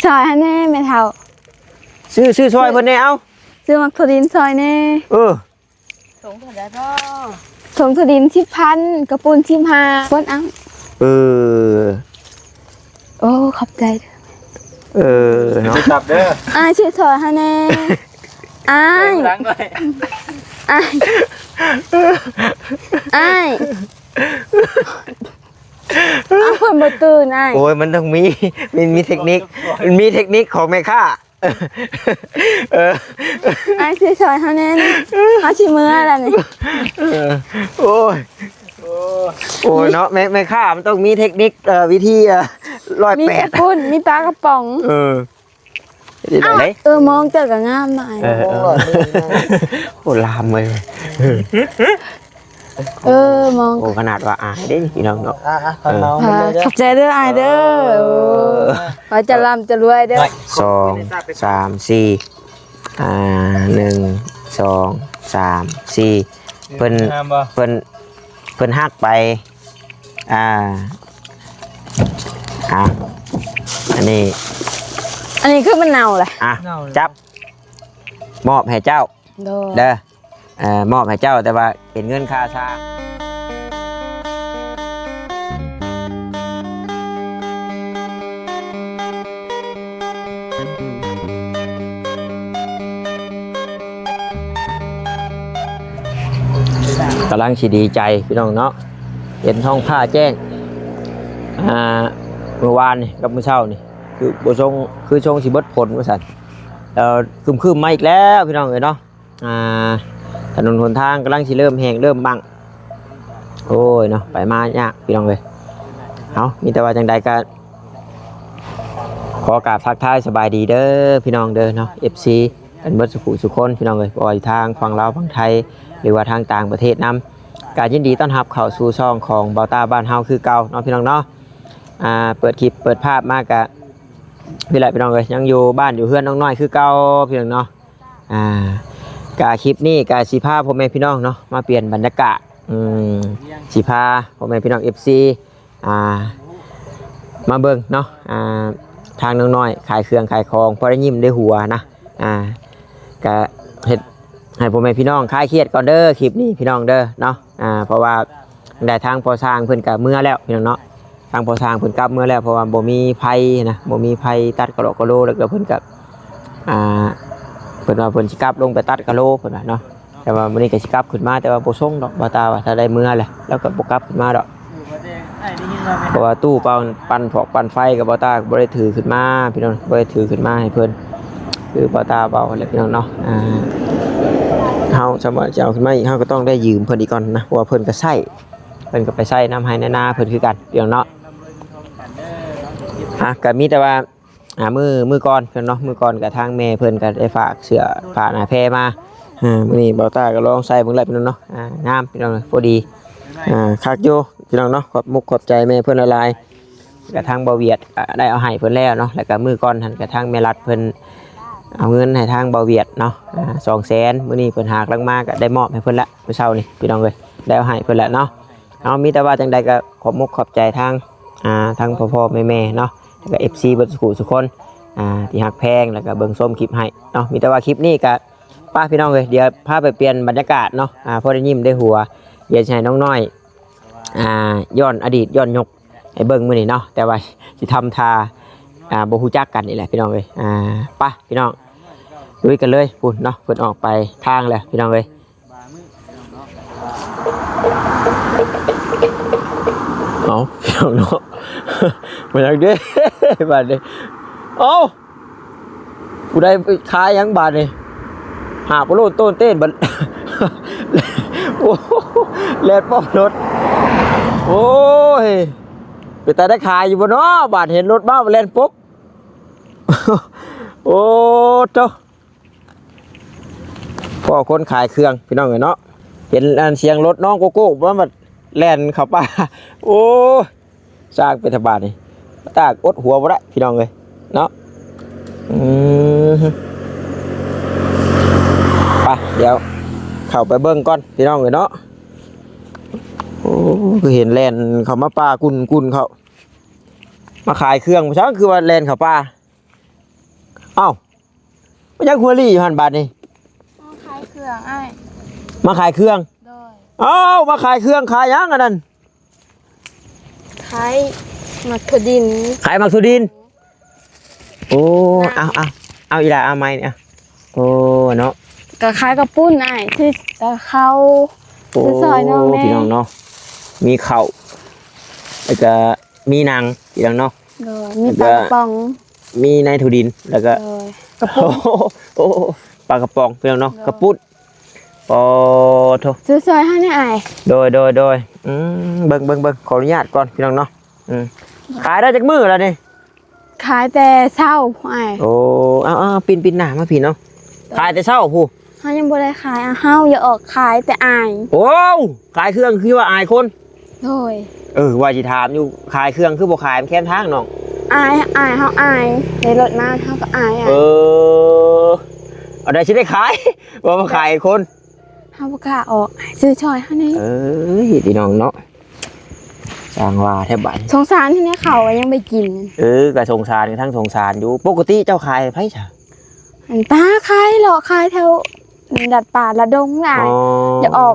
ຊ່ອຍໃຫ້ແດ່ແມ່ເຖົ້າ. ຊື້ ຊື້ຊ່ອຍເພິ່ນແດ່ເອົາ. ຊື້ໝາກຖົ່ວດິນຊ່ອຍແດ່. ເອີ. ຖົງເທົ່າໃດພໍ່? ຖົງຖົ່ວດິນສິບພັນ ກະປຸ້ນສິບຫ້າ ເບິດເອົາ. ເອີ. ໂອ້ ຂອບໃຈເດີ. ເອີເນາະ ໄປກັບເດີ. ອ້າຍ ຊິຊ່ອຍເຮົາແດ່. ອ້າຍ ອ້າຍ ອ້າຍ. ອ້າວ ເພິ່ນບໍ່ຕື່ນອ້າຍ. ໂອ້ຍ ມັນຕ້ອງມີ ມີ ມີເຕັກນິກ ມີເຕັກນິກຂອງແມ່ຄ້າ. ເອີ ອ້າຍ ຊິຊ່ອຍເຮົາແດ່ນີ້ ເຮົາຊິເມືອແລ້ວນີ້. ເອີ ໂອ້ຍ ໂອ້ຍເນາະ ແມ່ ແມ່ຄ້າມັນຕ້ອງມີເຕັກນິກ ເອີ ວິທີ ເອີ ຮ້ອຍແປດ ມີແຕ່ປຸ້ນ ມີປາກະປ໋ອງ. ເອີ ເອີ ມອງເຈົ້າກະງາມເນາະອ້າຍ. ເອີ ເອີ ໂອ້ ລາມເວີຍ. ເອີ ມອງ ໂອ້ ຂະໜາດວ່າອາຍເດ້ພີ່ນ້ອງເນາະ. ອ່າ ອ່າ ເອີ ຂອບໃຈເດີອ້າຍເດີ. ເອີ ຂໍຈະລ່ຳຈະລວຍເດີ. ສອງ ສາມ ສີ່ ອ່າ ໜຶ່ງ ສອງ ສາມ ສີ່ ເພິ່ນ ເພິ່ນ ເພິ່ນຮັກໄປ. ອ່າ ອ່າ ອັນນີ້ ອັນນີ້ຄືມັນເນົ່າແຫຼະ. ອ່າ ເນົ່າແລ້ວ ຈັບ ມອບໃຫ້ເຈົ້າ. ໂດຍ ເດີ ເອີ ມອບໃຫ້ເຈົ້າ ແຕ່ວ່າເປັນເງິນຄ່າສ້າງ. ກຳລັງຊິດີໃຈພີ່ນ້ອງເນາະ ເຫັນທ້ອງຟ້າແຈ້ງ. ອ່າ ມື້ວານນີ້ກັບມື້ເຊົ້ານີ້ ຄືບໍ່ຊົງ ຄືຊົງຊິເບິດຝົນວ່າຊັ້ນ ແລ້ວຄຶ້ມໆມາອີກແລ້ວພີ່ນ້ອງເອີຍເນາະ. ອ່າ ຖະໜົນຫົນທາງກຳລັງຊິເລີ່ມແຫ້ງເລີ່ມບັ້ງ. ໂອ້ຍເນາະ ໄປມາຍາກພີ່ນ້ອງເອີຍ. ເອົາ ມີແຕ່ວ່າຈັ່ງໃດກໍຂໍກາບທັກທາຍສະບາຍດີເດີພີ່ນ້ອງເດີເນາະ ເອັຟຊີ ກັນເບິດສູ່ຜູ້ສູ່ຄົນພີ່ນ້ອງເອີຍ ບໍ່ວ່າຢູ່ທາງຝັ່ງລາວຝັ່ງໄທ ຫຼືວ່າທາງຕ່າງປະເທດນຳ ກໍຍິນດີຕ້ອນຮັບເຂົ້າສູ່ຊ່ອງຂອງບ່າວຕ້າບ້ານເຮົາຄືເກົ່າເນາະພີ່ນ້ອງເນາະ. ອ່າ ເປີດຄລິບເປີດພາບມາກະ ນີ້ແຫຼະພີ່ນ້ອງເອີຍ ຍັງຢູ່ບ້ານຢູ່ເຮືອນນ້ອງນ້ອຍຄືເກົ່າພີ່ນ້ອງເນາະ. ອ່າ ກະຄລິບນີ້ກະຊິພາພໍ່ແມ່ພີ່ນ້ອງເນາະ ມາປ່ຽນບັນຍາກາດ ອືມ ຊິພາພໍ່ແມ່ພີ່ນ້ອງ ເອັຟຊີ ອ່າ ມາເບິ່ງເນາະ ອ່າ ທາງນ້ອງນ້ອຍຂາຍເຄື່ອງຂາຍຂອງ ພໍໄດ້ຍິ້ມໄດ້ຫົວນະ. ອ່າ ກະເຮັດໃຫ້ພໍ່ແມ່ພີ່ນ້ອງຄາຍຄຽດກ່ອນເດີ ຄລິບນີ້ພີ່ນ້ອງເດີເນາະ. ອ່າ ເພາະວ່າ ໄດ້ທາງພໍ່ຊ່າງເພິ່ນກະເມືອແລ້ວພີ່ນ້ອງເນາະ ທາງພໍ່ຊ່າງເພິ່ນກັບເມືອແລ້ວ ເພາະວ່າບໍ່ມີໄຟນະ ບໍ່ມີໄຟຕັດກະໂລກະໂລ ແລ້ວກະເພິ່ນກະ ອ່າ ເພິ່ນວ່າເພິ່ນຊິກັບລົງໄປຕັດກະໂລ ເພິ່ນວ່າເນາະ. ແຕ່ວ່າມື້ນີ້ກະຊິກັບຂຶ້ນມາ ແຕ່ວ່າບໍ່ຊົງດອກ ບ່າວຕ້າວ່າ ຖ້າໄດ້ເມືອແລ້ວ ແລ້ວກະບໍ່ກັບຂຶ້ນມາດອກ. ເພາະວ່າຕູ້ປັ່ນ ປັ່ນພອກປັ່ນໄຟກະ ບ່າວຕ້າບໍ່ໄດ້ຖືຂຶ້ນມາພີ່ນ້ອງ ບໍ່ໄດ້ຖືຂຶ້ນມາໃຫ້ເພິ່ນ ຄືບ່າວຕ້າເວົ້າຫັ້ນແຫຼະພີ່ນ້ອງເນາະ. ອ່າ ເຮົາສາມາດຈະເອົາຂຶ້ນມາອີກ ເຮົາກະຕ້ອງໄດ້ຢືມເພິ່ນອີກກ່ອນນະ ເພາະວ່າເພິ່ນກະໃຊ້ ເພິ່ນກະໄປໃຊ້ນຳໄຮ່ນຳນາເພິ່ນຄືກັນພີ່ນ້ອງເນາະ. ອ່າ ກະມີແຕ່ວ່າ ອ່າ ມື້ ມື້ກ່ອນເນາະ ມື້ກ່ອນກະທາງແມ່ເພິ່ນກະໄດ້ຝາກເສື້ອຜ້າໜ້າແພມາ. ອ່າ ມື້ນີ້ບ່າວຕ້າກະລອງໃສ່ເບິ່ງແລ້ວພີ່ນ້ອງເນາະ. ອ່າ ງາມພີ່ນ້ອງ ພໍດີ ອ່າ ຄັກຢູ່ພີ່ນ້ອງເນາະ. ຂອບມຸກຂອບໃຈແມ່ເພິ່ນຫຼາຍໆ ກະທາງບ່າວຫວຽດກະໄດ້ເອົາໃຫ້ເພິ່ນແລ້ວເນາະ ແລ້ວກະມື້ກ່ອນຫັ້ນກະທາງແມ່ລັດເພິ່ນເອົາເງິນໃຫ້ທາງບ່າວຫວຽດເນາະ ອ່າ ສອງແສນ. ມື້ນີ້ເພິ່ນຫາກຳລັງມາກະໄດ້ມອບໃຫ້ເພິ່ນລະ ມື້ເຊົ້ານີ້ພີ່ນ້ອງເອີຍ ໄດ້ເອົາໃຫ້ເພິ່ນລະເນາະ. ເອົາ ມີແຕ່ວ່າຈັ່ງໃດກະຂອບມຸກຂອບໃຈທາງ ອ່າ ທາງພໍ່ໆແມ່ໆເນາະ ແລ້ວກະ ເອັຟຊີ ເບິດສູ່ຜູ້ສູ່ຄົນ ອ່າ ທີ່ຮັກແພງ ແລ້ວກະເບິ່ງຊົມຄລິບໃຫ້ເນາະ. ມີແຕ່ວ່າຄລິບນີ້ກະ ໄປພີ່ນ້ອງເອີຍ ດຽວພາໄປປ່ຽນບັນຍາກາດເນາະ ອ່າ ພໍໄດ້ຍິ້ມໄດ້ຫົວ. ດຽວຊິໃຫ້ນ້ອງນ້ອຍ ອ່າ ຍ້ອນອະດີດຍ້ອນຍຸກໃຫ້ເບິ່ງມື້ນີ້ເນາະ ແຕ່ວ່າຊິທຳທ່າ ອ່າ ບໍ່ຮູ້ຈັກກັນນີ້ແຫຼະພີ່ນ້ອງເອີຍ. ອ່າ ໄປພີ່ນ້ອງ ລຸຍກັນເລີຍພຸ້ນເນາະ ເພິ່ນອອກໄປທາງແລ້ວພີ່ນ້ອງເອີຍ. ເອົາ ພີ່ນ້ອງເນາະ ມາຫຍັງເດ້ບາດນີ້. ເອົາ ຜູ້ໃດຂາຍຫຍັງບາດນີ້ ຫາບໂລດໂຕນເຕ້ນບາດ. ໂອ້ ແລ່ນປ້ອມລົດ. ໂອ້ຍ ເປັນຕາໄດ້ຂາຍຢູ່ບໍ່ເນາະ ບາດເຫັນລົດມາແລ່ນປົບ. ໂອ້ໂຕ ພໍ້ຄົນຂາຍເຄື່ອງພີ່ນ້ອງເອີຍເນາະ ເຫັນອັນສຽງລົດນ້ອງໂກໂກ້ມາບາດແລ່ນເຂົ້າປ່າ. ໂອ້ຍ ສ້າງເປັນທະບາດນີ້ ຕາກອົດຫົວບໍ່ໄດ້ພີ່ນ້ອງເອີຍເນາະ. ອືມ ໄປ ດຽວເຂົ້າໄປເບິ່ງກ່ອນພີ່ນ້ອງເອີຍເນາະ. ໂອ້ ຄືເຫັນແລ່ນເຂົ້າມາປ່າກຸ້ນໆ ເຂົ້າມາຂາຍເຄື່ອງ ຊ່າງຄືວ່າແລ່ນເຂົ້າປ່າ. ເອົ້າ ມາຍັງຫົວລີ້ຢູ່ຫັ້ນບາດນີ້? ມາຂາຍເຄື່ອງອ້າຍ. ມາຂາຍເຄື່ອງ? ໂດຍ. ເອົ້າ ມາຂາຍເຄື່ອງ ຂາຍຫຍັງອັນນັ້ນ? ຂາຍໝາກຖົ່ວດິນ. ຂາຍໝາກຖົ່ວດິນ? ໂອ້ ເອົາ ເອົາ ເອົາອີ່ຫຼ້າ ເອົາໄມ້ນີ້ ເອົາ. ໂອ້ ເນາະ ກໍຂາຍເຂົ້າປຸ້ນອ້າຍ ຊື້ກັບເຂົ້າ ໂອ້ ຊື້ຊ່ອຍນ້ອງແດ່ ພີ່ນ້ອງເນາະ ມີເຂົ້າ ແລ້ວກໍມີໜັງ ພີ່ນ້ອງເນາະ ໂດຍ ມີປາກະປ໋ອງ ມີໃນຖົ່ວດິນ ແລ້ວກໍ ໂດຍ ກະປຸ້ນ ໂອ້ ໂອ້ ປາກະປ໋ອງ ພີ່ນ້ອງເນາະ ໂດຍ ກະປຸ້ນ ປະໂທ ຊື້ຊ່ອຍເຮົາແດ່ອ້າຍ ໂດຍ ໂດຍ ໂດຍ ອືມ ເບິ່ງ ເບິ່ງ ເບິ່ງ ຂໍອະນຸຍາດກ່ອນ ພີ່ນ້ອງເນາະ ອືມ ຂາຍໄດ້ຈັກມື້ແລ້ວນີ້? ຂາຍແຕ່ເຊົ້າພຸ້ນອ້າຍ ໂອ້ ເອົາໆ ປິ່ນ ປິ່ນໜ້າມາພີ້ເນາະ ຂາຍແຕ່ເຊົ້າພຸ້ນ ເຮົາຍັງບໍ່ໄດ້ຂາຍ ເຮົາຢາກອອກຂາຍແຕ່ອາຍ ໂອ້ ຂາຍເຄື່ອງຄືວ່າອາຍຄົນ ໂດຍ ເອີ ວ່າຊິຖາມຢູ່ ຂາຍເຄື່ອງຄືບໍ່ຂາຍແຄມທາງນ້ອງ ອາຍ ອາຍ ເຮົາອາຍ ໃນລົດມາເຮົາກໍອາຍ ເອີ ອັນໃດຊິໄດ້ຂາຍ ວ່າມາຂາຍຄົນ ເຮົາບໍ່ກ້າອອກ ຊື້ຊ່ອຍເຮົາແດ່ ເອີຍ ພີ່ນ້ອງເນາະ ຊ່າງວ່າແທ້ບາດນີ້ ສົງສານແທ້ ເຂົ້າກໍຍັງບໍ່ໄດ້ກິນ ເອີ ກໍສົງສານ ທັງສົງສານຢູ່ ປົກກະຕິເຈົ້າຂາຍໃຜຊະ? ອັນ ໄປຫາຂາຍ ເລາະຂາຍແຖວດັດປ່າດັດດົງຫຼາຍ ອໍ ຢາກອອກ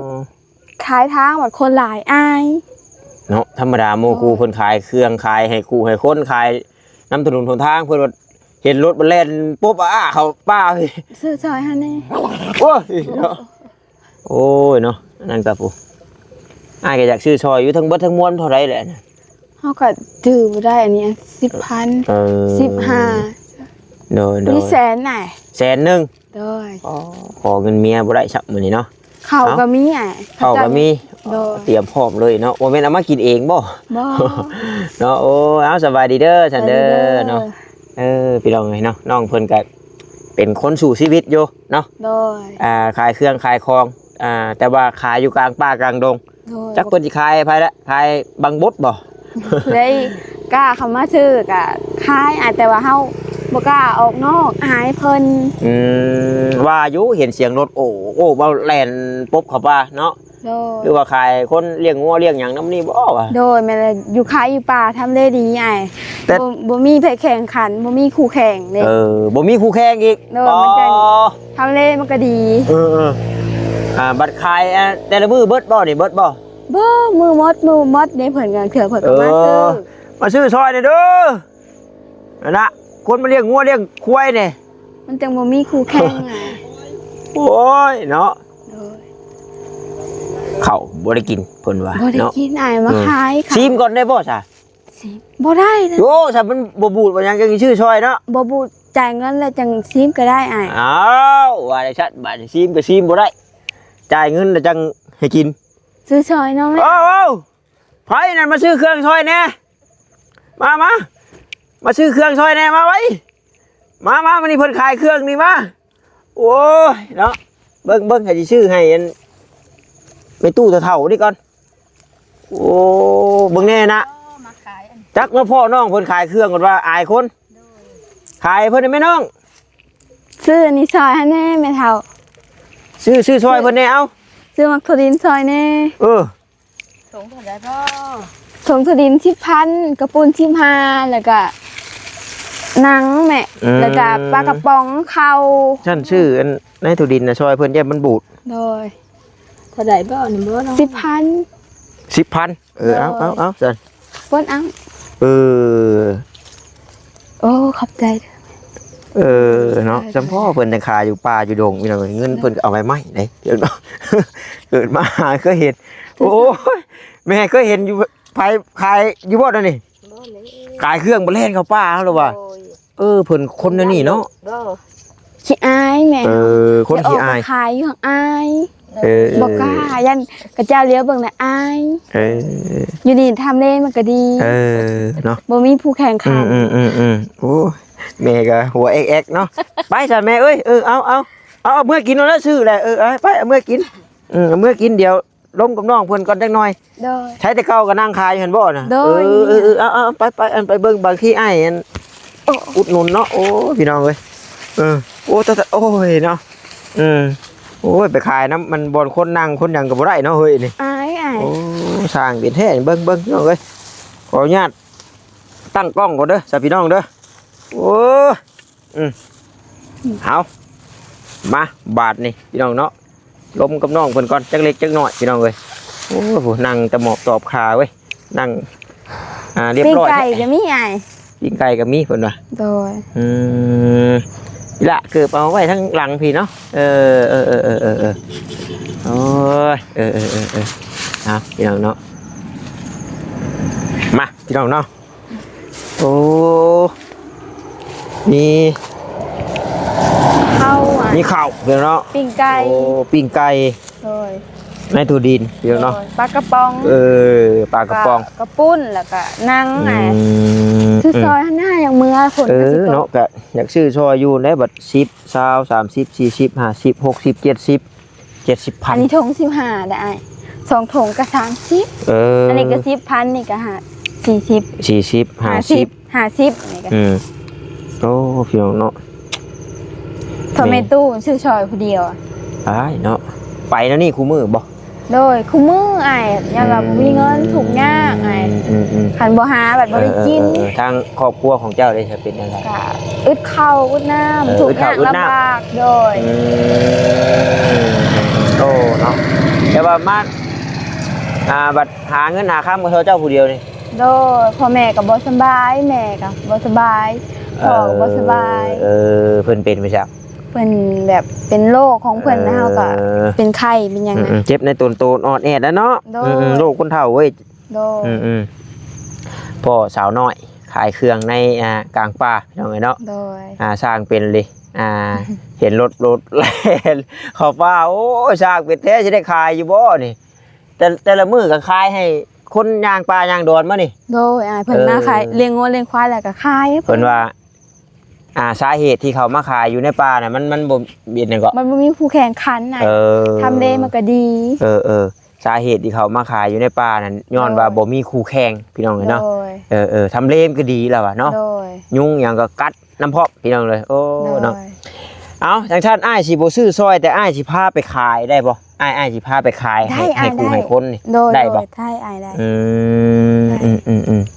ຂາຍທາງ ບັດຄົນຫຼາຍອາຍ ເນາະ ທຳມະດາໝູ່ຄູ່ເພິ່ນຂາຍເຄື່ອງ ຂາຍໃຫ້ຄູ່ໃຫ້ຄົນ ຂາຍນຳຖະໜົນຫົນທາງ ເພິ່ນວ່າເຫັນລົດມັນແລ່ນປຸບ ອ້າ ເຂົ້າປ່າ ຊື້ຊ່ອຍເຮົາແດ່ ໂອ້ຍ ເນາະ ໂອ້ຍເນາະ ອັນນັ້ນກໍຜູ້ ອ້າຍກໍຢາກຊື້ຊ່ອຍຢູ່ ທັງເບິດທັງມວນເທົ່າໃດແຫຼະ? ເຮົາກໍຈື່ບໍ່ໄດ້ ອັນນີ້ສິບພັນ ເອີ ສິບຫ້າ ໂດຍ ໂດຍ ມີແສນນະ ແສນໜຶ່ງ ໂດຍ ອໍ ຂໍເງິນເມຍບໍ່ໄດ້ຊ້ຳມື້ນີ້ເນາະ ເຂົ້າກໍມີອ້າຍ ເຂົ້າກໍມີ ໂດຍ ຕຽມພ້ອມເລີຍເນາະ ບໍ່ແມ່ນເອົາມາກິນເອງບໍ່? ບໍ່ ເນາະ ໂອ້ ເອົາ ສະບາຍດີເດີ ຊັ້ນເດີ ສະບາຍດີເດີ ເນາະ ເອີ ພີ່ນ້ອງເອີຍເນາະ ນ້ອງເພິ່ນກໍເປັນຄົນສູ້ຊີວິດຢູ່ ເນາະ ໂດຍ ອ່າ ຂາຍເຄື່ອງຂາຍຂອງ ອ່າ ແຕ່ວ່າຂາຍຢູ່ກາງປ່າກາງດົງ ໂດຍ ຈັກເພິ່ນຊິຂາຍໃຜລະ ຂາຍບັງບົດບໍ່? ຜູ້ໃດກ້າເຂົ້າມາຊື້ກໍຂາຍ ອາ ແຕ່ວ່າເຮົາບໍ່ກ້າອອກນອກ ອາຍເພິ່ນ ອືມ ວ່າຢູ່ເຫັນສຽງລົດ ໂອ້ ໂອ້ ເວົ້າແລ່ນປົບເຂົ້າປ່າເນາະ ໂດຍ ຫຼືວ່າຂາຍຄົນລ້ຽງງົວລ້ຽງຫຍັງນຳນີ້ບໍ່ວະ? ໂດຍ ແມ່ນແຫຼະ ຢູ່ຂາຍຢູ່ປ່າທຳເລດີອ້າຍ ແຕ່ ບໍ່ ບໍ່ມີໃຜແຂ່ງຂັນ ບໍ່ມີຄູ່ແຂ່ງເດ້ ເອີ ບໍ່ມີຄູ່ແຂ່ງອີກ ໂດຍ ອໍ ມັນຈັ່ງ ທຳເລມັນກໍດີ ເອີໆ ອ່າ ບັດຂາຍ ອ່າ ແຕ່ລະມື້ເບິດບໍ່ນີ້ ເບິດບໍ່? ບໍ່ ມື້ໝົດ ມື້ໝົດເດ້ ເພິ່ນກໍ ເທື່ອເພິ່ນກໍມາຊື້ ເອີ ມາຊື້ຊ່ອຍແດ່ເດີ ນັ້ນລະ ຄົນມາລ້ຽງງົວລ້ຽງຄວາຍນີ້ ມັນຈັ່ງບໍ່ມີຄູ່ແຂ່ງ ໂອ້ຍເນາະ ໂດຍ ເຂົ້າບໍ່ໄດ້ກິນ ເພິ່ນວ່າ ບໍ່ໄດ້ ເນາະ ກິນ ອ້າຍມາ ເອີ ຂາຍ ຊີມກ່ອນໄດ້ບໍ່ຊະ? ຊີມບໍ່ໄດ້ນະ ໂອ້ ຊະ ມັນບໍ່ບູດບໍ່ຫຍັງ ຈັ່ງຊິຊື້ຊ່ອຍເນາະ ບໍ່ບູດ ຈ່າຍເງິນແລ້ວຈັ່ງຊີມກໍໄດ້ອ້າຍ ອ້າວ ວ່າຈັ່ງຊັ້ນ ບາດນີ້ຊີມກໍຊີມບໍ່ໄດ້ ຈ່າຍເງິນແລ້ວຈັ່ງໃຫ້ກິນ ຊື້ຊ່ອຍນ້ອງແດ່ ເອົ້າ ເອົ້າ ໃຜນັ້ນມາຊື້ເຄື່ອງຊ່ອຍແດ່ ມາ ມາ ມາຊື້ເຄື່ອງຊ່ອຍແດ່ ມາໄວ ມາ ມາ ມື້ນີ້ເພິ່ນຂາຍເຄື່ອງນີ້ ມາ ໂອ້ຍເນາະ ເບິ່ງ ເບິ່ງ ໃຜຊິຊື້ໃຫ້ອັນແມ່ຕູ້ເຖົ້າໆນີ້ກ່ອນ ໂອ້ ເບິ່ງແດ່ນະ ມາຂາຍອັນ ຈັກມາພໍ້ນ້ອງເພິ່ນຂາຍເຄື່ອງກ່ອນວ່າອາຍຄົນ ໂດຍ ຂາຍເພິ່ນແມ່ນ້ອງ ຊື້ອັນນີ້ຊ່ອຍໃຫ້ແດ່ແມ່ເຖົ້າ ຊື້ ຊື້ຊ່ອຍເພິ່ນແດ່ ເອົາ ຊື້ໝາກຖົ່ວດິນຊ່ອຍແດ່ ເອີ ຖົງເທົ່າໃດບໍ່? ຖົງຖົ່ວດິນສິບພັນ ກະປຸ້ນສິບຫ້າ ແລ້ວກະໜັງແມ່ ອືມ ແລ້ວກະປາກະປ໋ອງ ເຂົ້າ ຊັ້ນຊື້ອັນໃນຖົ່ວດິນນະ ຊ່ອຍເພິ່ນ ຢ້ານມັນບູດ ໂດຍ ເທົ່າໃດບໍ່ນີ້ບໍ່ນ້ອງ? ສິບພັນ ສິບພັນ ເອີ ເອົາ ເອົາ ເອົາຊັ້ນ ເພິ່ນເອົາ ເອີ ໂອ້ ຂອບໃຈ ເອີ ເນາະ ຈຳພໍ້ເພິ່ນຈັ່ງຂາຍຢູ່ປ່າຢູ່ດົງ ພີ່ນ້ອງເອີຍ ເງິນເພິ່ນກໍເອົາໄວ້ໃໝ່ເດ້ ເນາະ ເກີດມາຫາເຄີຍເຫັນ ໂອ້ຍ ແມ່ເຄີຍເຫັນຢູ່ ໃຜຂາຍຢູ່ບໍ່ແນວນີ້? ບໍ່ແລ້ວ ຂາຍເຄື່ອງບໍ່ແລ່ນເຂົ້າປ່າເຮົາລະວ່າ ໂດຍ ເອີ ເພິ່ນຄົນແນວນີ້ເນາະ ບໍ່ ຂີ້ອາຍແມ່ ເອີ ຄົນຂີ້ອາຍ ຢາກອອກໄປຂາຍຢູ່ ອາຍ ເອີ ບໍ່ກ້າ ຢ້ານເຂົາເຈົ້າຫຼຽວເບິ່ງແລ້ວອາຍ ເອີ ຢູ່ນີ້ທຳເລມັນກໍດີ ເອີ ເນາະ ບໍ່ມີຜູ້ແຂ່ງຂັນ ອືມໆໆ ໂອ້ຍ ແມ່ກໍຫົວແອກໆເນາະ ໄປຊະແມ່ເອີຍ ເອີ ເອົາ ເອົາ ເອົາ ເອົາເມືອກິນເອົາແລ້ວ ຊື້ແຫຼະ ເອີ ເອົາໄປ ເອົາເມືອກິນ ອືມ ເອົາເມືອກິນ ດຽວ ລົມກັບນ້ອງເພິ່ນກ່ອນຈັກໜ່ອຍ ໂດຍ ໃຊ້ແຕ່ເກົ່າກໍນັ່ງຂາຍຢູ່ຫັ້ນບໍ່ນະ ໂດຍ ເອີ ເອີ ເອີ ເອົາ ເອົາ ໄປ ໄປ ອັນ ໄປເບິ່ງ ບາງທີອ້າຍ ອັນ ໂອ້ ອຸດໜູນເນາະ ໂອ້ ພີ່ນ້ອງເອີຍ ເອີ ໂອ້ ຕາ ຕາ ໂອ້ຍ ເນາະ ອືມ ໂອ້ຍ ໄປຂາຍນຳມັນ ບ່ອນຄົນນັ່ງຄົນຫຍັງກໍບໍ່ໄດ້ເນາະ ເຮີ້ຍ ນີ້ ອາຍ ອາຍ ໂອ້ ຊ່າງເປັນແທ້ ເບິ່ງ ເບິ່ງ ພີ່ນ້ອງເອີຍ ຂໍອະນຸຍາດຕັ້ງກ້ອງກ່ອນເດີ ຊະ ພີ່ນ້ອງເດີ ໂອ້ ອືມ ເອົາ ມາບາດນີ້ພີ່ນ້ອງເນາະ ລົມກັບນ້ອງເພິ່ນກ່ອນ ຈັກເລັກຈັກນ້ອຍພີ່ນ້ອງເອີຍ. ໂອ້ຍ ນັ່ງຕະໝອບຕອບຂາເວີຍ ນັ່ງ ອ່າ ລຽບຮ້ອຍ ປີ້ງໄກ່ກໍມີອ້າຍ ປີ້ງໄກ່ກໍມີເພິ່ນວ່າ. ໂດຍ ອືມ ລະເກີບເອົາໄວ້ທາງຫຼັງພີ້ເນາະ. ເອີ ເອີ ໂອ້ຍ ເອີ ເອີ ເອີ ເອີ ເອົາ ພີ່ນ້ອງເນາະ ມາ ພີ່ນ້ອງເນາະ. ໂອ້ ມີ ເຂົ້າ ມີເຂົ້າເດີເນາະ ປີ້ງໄກ່ ໂອ້ ປີ້ງໄກ່ ໂດຍ ໃນຕູ້ດິນເດີເນາະ ໂດຍ ປາກະປ໋ອງ ເອີ ປາກະປ໋ອງ ກະ ກະປຸ້ນ ແລ້ວກະໜັງ ອືມ ຊື້ຊອຍຫັ້ນນະ ຢ່າງເມືອຝົນ ເອີ ກໍຊິຕົກເນາະ ກະຢາກຊື້ຊອຍຢູ່ໃດ໋ ບັດສິບ ຊາວ ສາມສິບ ສີ່ສິບ ຫ້າສິບ ຫົກສິບ ເຈັດສິບ ເຈັດສິບພັນ ອັນນີ້ຖົງສິບຫ້າໄດ້ອ້າຍ ສອງຖົງກໍສາມສິບ ເອີ ອັນນີ້ກໍສິບພັນ ນີ້ກໍຫ້າ ສີ່ສິບ ສີ່ສິບ ຫ້າສິບ ຫ້າສິບ ຫ້າສິບ ນີ້ກໍ ອືມ ໂອ້ ພີ່ນ້ອງເນາະ ພໍ່ແມ່ຕູ້ຊື້ຊ່ອຍຜູ້ດຽວ ອ້າຍເນາະ ໄປແນວນີ້ຄູ່ມື້ບໍ່? ໂດຍ ຄູ່ມື້ອ້າຍ ຍາມວ່າ ອືມ ບໍ່ມີເງິນ ທຸກຍາກອ້າຍ ອືມໆໆ ຄັນບໍ່ຫາບັດບໍ່ໄດ້ກິນ ເອີໆໆ ທາງຄອບຄົວຂອງເຈົ້າເດ ເປັນຈັ່ງໃດ? ກະອຶດເຂົ້າອຶດນ້ຳ ເອີ ທຸກຍາກລຳບາກ ອຶດເຂົ້າອຶດນ້ຳ ໂດຍ ອືມ ໂອ້ ເນາະ ແຕ່ວ່າມາ ອ່າ ບັດຫາເງິນຫາຄຳກໍເທົ່າເຈົ້າຜູ້ດຽວນີ້ ໂດຍ ພໍ່ແມ່ກໍບໍ່ສະບາຍ ແມ່ກໍບໍ່ສະບາຍ ພໍ່ກໍບໍ່ສະບາຍ ເອີ ເພິ່ນເປັນໄປຊັ້ນ ເພິ່ນແບບເປັນໂລກຂອງເພິ່ນ ເອີ ແລ້ວເຮົາກໍເປັນໄຂ້ເປັນຫຍັງນະ ອືມໆ ເຈັບໃນຕົນໂຕອ່ອນແອດແລ້ວເນາະ ໂດຍ ອືມໆ ໂລກຄົນເຖົ້າເວີຍ ໂດຍ ອືມໆ ພໍ່ສາວນ້ອຍຂາຍເຄື່ອງໃນ ອ່າ ກາງປ່າ ພີ່ນ້ອງເອີຍເນາະ ໂດຍ ອ່າ ຊ່າງເປັນເລີຍ ອ່າ ເຫັນລົດ ລົດແລ່ນເຂົ້າປ່າ ໂອ້ຍ ຊ່າງເປັນແທ້ ຊິໄດ້ຂາຍຢູ່ບໍ່ນີ້? ແຕ່ ແຕ່ລະມື້ກໍຂາຍໃຫ້ຄົນຍ່າງປ່າຍ່າງດອນມານີ້ ໂດຍ ອ່າ ເພິ່ນມາຂາຍ ເອີ ລ້ຽງງົວລ້ຽງຄວາຍແລ້ວກໍຂາຍ ເພິ່ນວ່າ ອ່າ ສາເຫດທີ່ເຂົາມາຂາຍຢູ່ໃນປ່ານະ ມັນ ມັນບໍ່ ເປັນຫຍັງເກາະ ມັນບໍ່ມີຄູ່ແຂ່ງຂັນນະ ເອີ ທຳເລມັນກໍດີ ເອີໆ ສາເຫດທີ່ເຂົາມາຂາຍຢູ່ໃນປ່ານັ້ນ ຍ້ອນວ່າ ໂດຍ ບໍ່ມີຄູ່ແຂ່ງ ພີ່ນ້ອງເອີຍເນາະ ໂດຍ ເອີໆ ທຳເລມັນກໍດີແລ້ວວ່າເນາະ ໂດຍ ຍຸງຫຍັງກໍກັດນຳພ້ອມ ພີ່ນ້ອງເອີຍ ໂອ້ ໂດຍ ເນາະ ເອົາ ຈັ່ງຊັ້ນອ້າຍຊິບໍ່ຊື້ຊ່ອຍ ແຕ່ອ້າຍຊິພາໄປຂາຍໄດ້ບໍ່? ອ້າຍ ອ້າຍຊິພາໄປຂາຍໃຫ້ ໄດ້ ໃຫ້ ອ້າຍ ຄູ່ ໄດ້ ໃຫ້ຄົນນີ້ ໂດຍ ໄດ້ບໍ່? ໂດຍ ໄດ້ ອ້າຍ ໄດ້ ອືມ ໄດ້ ອືມໆ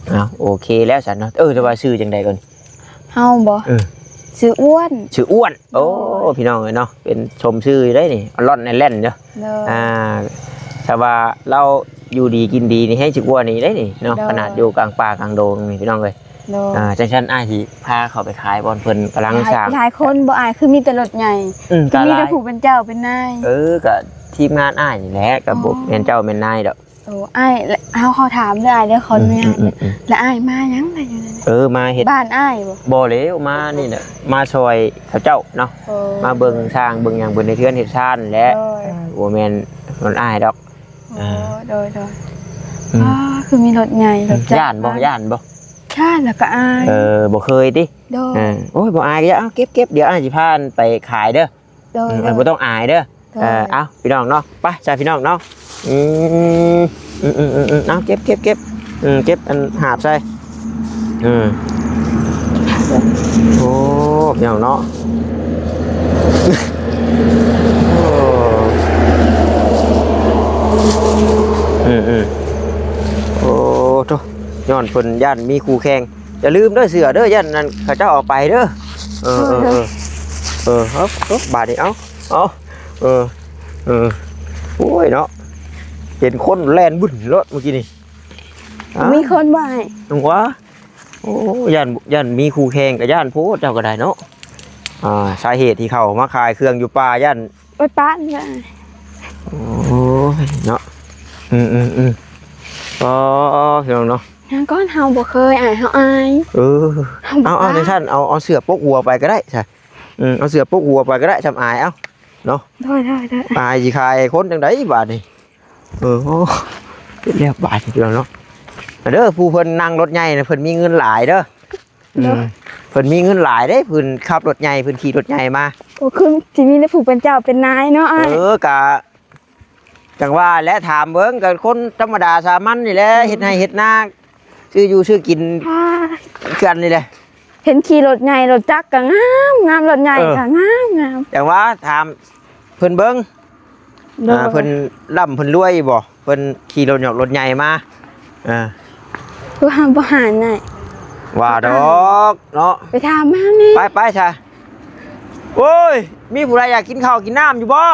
ໆ ເອົາ ໂອເຄແລ້ວຊັ້ນເນາະ ເອີ ແຕ່ວ່າຊື່ຈັ່ງໃດກ່ອນ? ເຮົາບໍ່? ເອີ ຊື່ອ້ວນ ຊື່ອ້ວນ ໂອ້ ໂດຍ ພີ່ນ້ອງເອີຍເນາະ ເປັນສົມຊື່ຢູ່ເດ້ນີ້ ອາລອນແອນແລນເດີ ໂດຍ ອ່າ ຖ້າວ່າລາວຢູ່ດີກິນດີນີ້ ແຮງຊິກວ່ານີ້ເດ້ນີ້ເນາະ ໂດຍ ຂະໜາດຢູ່ກາງປ່າກາງດົງນີ້ ພີ່ນ້ອງເອີຍ ໂດຍ ອ່າ ຈັ່ງຊັ້ນອ້າຍຊິພາເຂົາໄປຂາຍບ່ອນເພິ່ນກຳລັງສ້າງ ຫຼາຍຄົນບໍ່ອ້າຍ ຄືມີແຕ່ລົດໃຫຍ່ ອືມ ຄືມີແຕ່ຜູ້ເປັນເຈົ້າເປັນນາຍ ເອີ ກໍທີມງານອ້າຍນີ້ແຫຼະ ກໍບໍ່ແມ່ນເຈົ້າແມ່ນນາຍດອກ ໂອ້ ອ້າຍ ເຮົາຂໍຖາມເດີອ້າຍເດີ ຂໍອະນຸຍາດເດີ ອືມໆໆ ແລ້ວອ້າຍມາຫຍັງລະຢູ່ນັ້ນ ເອີ ມາເຮັດ ບ້ານອ້າຍບໍ່? ບໍ່ແລ້ວ ມານີ້ແຫຼະ ມາຊ່ອຍເຂົາເຈົ້າເນາະ ໂອ້ ມາເບິ່ງຊ່າງເບິ່ງຫຍັງ ເພິ່ນເຮັດເຮືອນເຮັດຊານແຫຼະ ໂດຍ ບໍ່ແມ່ນຄົນອ້າຍດອກ ໂອ້ ອ່າ ໂດຍໆ ອືມ ອໍ ຄືມີລົດໃຫຍ່ ລົດຈັກ ຢ້ານບໍ່? ຢ້ານບໍ່? ຢ້ານ ແລ້ວກໍອາຍ ເອີ ບໍ່ເຄີຍຕິ? ໂດຍ ເອີ ໂອ້ຍ ບໍ່ອາຍກໍຢ່າ ເອົາ ເກັບໆ ດຽວອ້າຍຊິພາໄປຂາຍເດີ ໂດຍ ອືມ ໂດຍ ບໍ່ຕ້ອງອາຍເດີ ໂດຍ ເອີ ເອົາ ພີ່ນ້ອງເນາະ ໄປ ຈ້າ ພີ່ນ້ອງເນາະ ອືມ ອືມໆໆໆ ເອົາ ເກັບ ເກັບ ເກັບ ອືມ ເກັບອັນຫາບໃສ່ ອືມ ໂອ້ ພີ່ນ້ອງເນາະ ໂອ້ ອືມໆ ໂອ້ ໂທ້ ຍ້ອນເພິ່ນຢ້ານມີຄູ່ແຂ່ງ ຢ່າລືມເດີເສື້ອເດີ ຢ້ານນັ້ນເຂົາເຈົ້າເອົາໄປເດີ ເອີ ເອີ ເອີ ເອີ ເອີ ເອົາ ເອົາ ບາດນີ້ ເອົາ ເອົາ ເອີ ເອີ ໂອ້ຍເນາະ ເຫັນຄົນແລ່ນບຶ້ນໂລດມື້ກີ້ນີ້ ມີຄົນບໍ່ອ້າຍ? ຫຍັງວະ ໂອ້ ຢ້ານ ຢ້ານມີຄູ່ແຂ່ງກໍຢ້ານໂພດ ເຈົ້າກໍໄດ້ເນາະ ອ່າ ສາເຫດທີ່ເຂົາມາຂາຍເຄື່ອງຢູ່ປ່າ ຢ້ານ ໂອ້ຍ ປ້ານເລີຍ ໂອ້ຍ ເນາະ ອືມໆໆ ອໍ ພີ່ນ້ອງເນາະ ຫຍັງກ່ອນ ເຮົາບໍ່ເຄີຍ ອາຍ ເຮົາອາຍ ເອີ ເອົາ ເອົາ ຈັ່ງຊັ້ນ ເອົາ ເອົາເສື້ອປົກຫົວໄປກໍໄດ້ຊະ ອືມ ເອົາເສື້ອປົກຫົວໄປກໍໄດ້ ຊ່ຳອາຍ ເອົາ ເນາະ ໂດຍ ໂດຍ ໂດຍ ອາຍຊິຂາຍໃຫ້ຄົນຈັ່ງໃດບາດນີ້ ເອີ ໂອ້ ເປັນແລ້ວບາດນີ້ ພີ່ນ້ອງເນາະ ເດີ ຜູ້ເພິ່ນນັ່ງລົດໃຫຍ່ນະ ເພິ່ນມີເງິນຫຼາຍເດີ ອືມ ໂດຍ ເພິ່ນມີເງິນຫຼາຍເດ້ ເພິ່ນຂັບລົດໃຫຍ່ ເພິ່ນຂີ່ລົດໃຫຍ່ມາ ໂອ້ ຄືຊິມີແຕ່ຜູ້ເປັນເຈົ້າເປັນນາຍເນາະອ້າຍ ເອີ ກະ ຈັ່ງວ່າແຫຼະ ຖາມເບິ່ງ ກໍຄົນທຳມະດາສາມັນນີ້ແຫຼະ ເຮັດໄຮ່ເຮັດນາ ຊື້ຢູ່ຊື້ກິນ ອ່າ ຄືກັນນີ້ແຫຼະ ເຫັນຂີ່ລົດໃຫຍ່ລົດຈັກກໍງາມ ງາມ ລົດໃຫຍ່ ເອີ ກໍງາມ ງາມ ຈັ່ງວ່າຖາມເພິ່ນເບິ່ງ ໂດຍ ອ່າ ເພິ່ນລ່ຳເພິ່ນລວຍບໍ່? ເພິ່ນຂີ່ລົດຫຍອກລົດໃຫຍ່ມາ ເອີ ຄືເຮົາບໍ່ຫານນະ ວ່າດອກເນາະ ໄປຖາມມາແມ່ ໄປ ໄປຊະ ໂອ້ຍ ມີຜູ້ໃດຢາກກິນເຂົ້າກິນນ້ຳຢູ່ບໍ່?